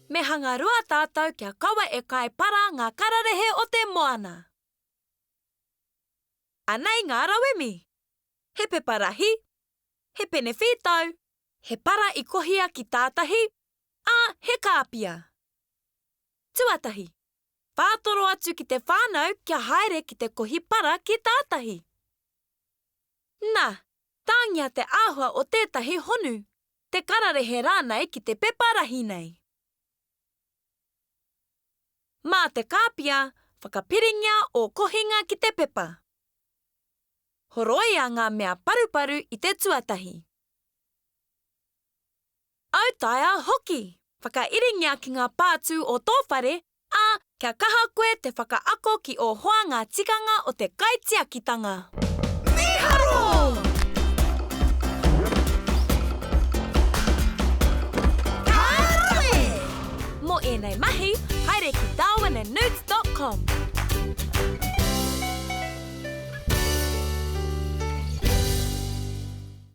Me hangarua tātou kia kaua e kai para ngā kararehe o te moana. Anei ngā rauemi. He pepa rahi, he pene whītau, he para i kohia ki tātahi, ā, he kāpia. Tuatahi, whātoro atu ki te whānau kia haere ki te kohi para ki tātahi. Nā, tāngia te āhua o tētahi honu, te kararehe rānei ki te pepa rahi nei. Mā te kāpia, whakapiringia ō kohinga ki te pepa. Horoia ngā mea paruparu i te tuatahi. Autaia hoki! Whakairingia ki ngā pātū o tō whare, ā, kia kaha koe te whakaako ki ō hoa ngā tikanga o te kaitiakitanga. Mīharo! Ka rawe! Mō ēnei mahi, haere ki darwinandnewts dot com.